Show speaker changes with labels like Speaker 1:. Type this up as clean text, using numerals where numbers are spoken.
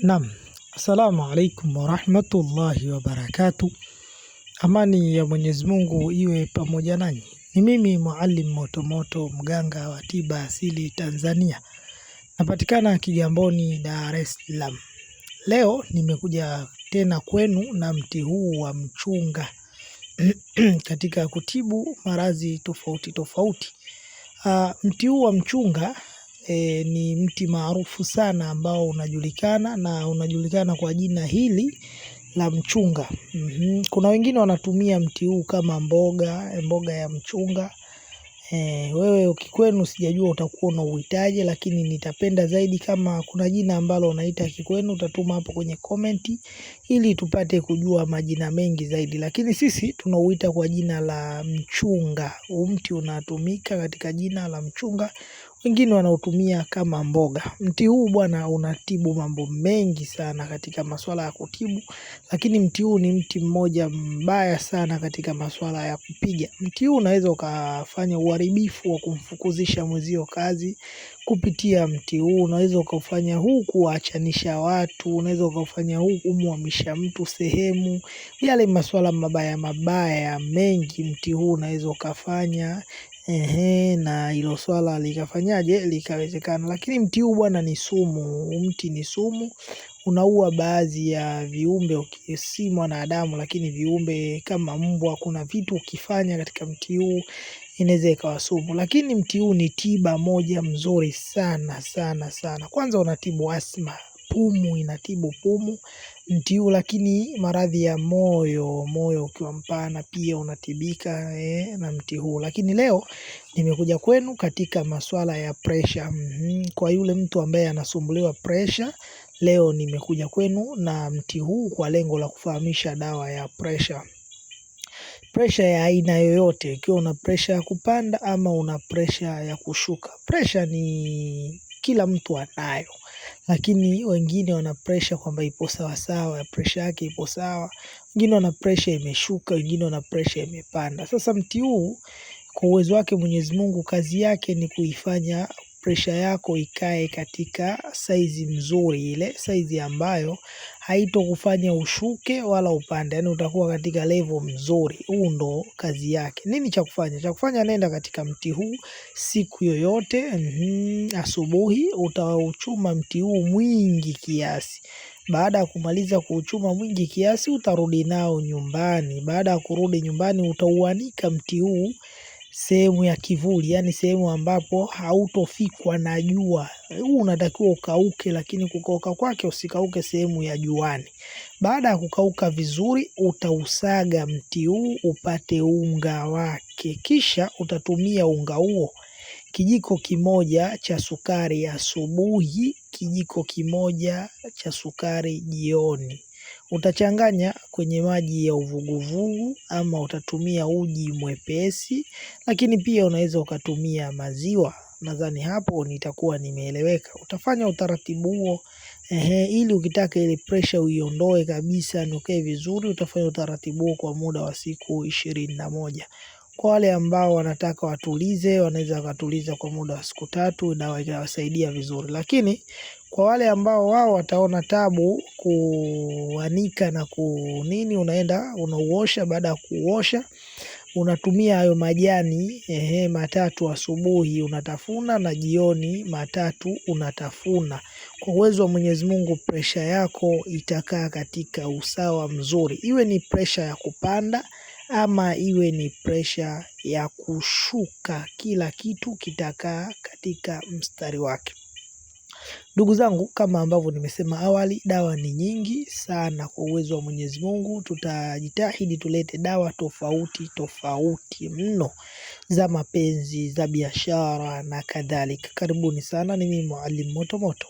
Speaker 1: Naam, assalamu alaikum warahmatullahi wabarakatu. Amani ya Mwenyezi Mungu iwe pamoja nanyi. Ni mimi Muallim Motomoto, mganga wa tiba asili Tanzania. Napatikana Kigamboni, Dar es Salaam. Leo nimekuja tena kwenu na mti huu wa mchunga katika kutibu maradhi tofauti tofauti. Mti huu wa mchunga ni mti maarufu sana ambao unajulikana na unajulikana kwa jina hili la mchunga. Kuna wengine wanatumia mti huu kama mboga, mboga ya mchunga. Wewe kikwenu sijajua utakuwa unauhitaji, lakini nitapenda zaidi kama kuna jina ambalo unaita kikwenu utatuma hapo kwenye komenti ili tupate kujua majina mengi zaidi, lakini sisi tunauita kwa jina la mchunga. Huu mti unatumika katika jina la mchunga, wengine wanautumia kama mboga. Mti huu bwana, unatibu mambo mengi sana katika masuala ya kutibu, lakini mti huu ni mti mmoja mbaya sana katika masuala ya kupiga. Mti huu unaweza ukafanya uharibifu wa kumfukuzisha mwenzio kazi kupitia mti huu. Unaweza ukafanya huu kuwaachanisha watu, unaweza ukafanya huu kumhamisha mtu sehemu, yale masuala mabaya mabaya mengi mti huu unaweza ukafanya. Ehe, na hilo swala likafanyaje likawezekana. Lakini mti huu bwana ni sumu, mti ni sumu, unaua baadhi ya viumbe, si mwanadamu, lakini viumbe kama mbwa. Kuna vitu ukifanya katika mti huu inaweza ikawa sumu, lakini mti huu ni tiba moja mzuri sana sana sana. Kwanza unatibu asma, pumu, inatibu pumu mti huu, lakini maradhi ya moyo, moyo ukiwa mpana pia unatibika na mti huu. Lakini leo nimekuja kwenu katika masuala ya presha. Kwa yule mtu ambaye anasumbuliwa presha, leo nimekuja kwenu na mti huu kwa lengo la kufahamisha dawa ya presha. Presha ya aina yoyote, ikiwa una presha ya kupanda ama una presha ya kushuka. Presha ni kila mtu anayo, lakini wengine wana presha kwamba ipo sawasawa, presha yake ipo sawa, wengine wana presha imeshuka, wengine wana presha imepanda. Sasa mti huu kwa uwezo wake Mwenyezi Mungu, kazi yake ni kuifanya presha yako ikae katika saizi mzuri, ile saizi ambayo haitokufanya ushuke wala upande, yani utakuwa katika level mzuri. Huu ndo kazi yake. Nini cha kufanya? Cha kufanya, nenda katika mti huu siku yoyote, asubuhi utauchuma mti huu mwingi kiasi. Baada ya kumaliza kuuchuma mwingi kiasi, utarudi nao nyumbani. Baada ya kurudi nyumbani, utauanika mti huu sehemu ya kivuli, yani sehemu ambapo hautofikwa na jua. Huu unatakiwa ukauke, lakini kukauka kwake usikauke sehemu ya juani. Baada ya kukauka vizuri, utausaga mti huu upate unga wake, kisha utatumia unga huo kijiko kimoja cha sukari asubuhi, kijiko kimoja cha sukari jioni. Utachanganya kwenye maji ya uvuguvugu ama utatumia uji mwepesi, lakini pia unaweza ukatumia maziwa. Nadhani hapo nitakuwa nimeeleweka. Utafanya utaratibu huo ehe, ili ukitaka ile pressure uiondoe kabisa na ukae vizuri, utafanya utaratibu huo kwa muda wa siku 21. Kwa wale ambao wanataka watulize, wanaweza wakatuliza kwa muda wa siku 3, dawa ikawasaidia vizuri. Lakini kwa wale ambao wao wataona tabu kuanika na kunini, unaenda unauosha. Baada ya kuuosha, unatumia hayo majani ehe, matatu asubuhi unatafuna na jioni matatu unatafuna. Kwa uwezo wa Mwenyezi Mungu, presha yako itakaa katika usawa mzuri, iwe ni presha ya kupanda ama iwe ni presha ya kushuka, kila kitu kitakaa katika mstari wake. Ndugu zangu, kama ambavyo nimesema awali, dawa ni nyingi sana. Kwa uwezo wa Mwenyezi Mungu, tutajitahidi tulete dawa tofauti tofauti mno za mapenzi, za biashara na kadhalika. Karibuni sana, ni mimi Mwalimu Motomoto.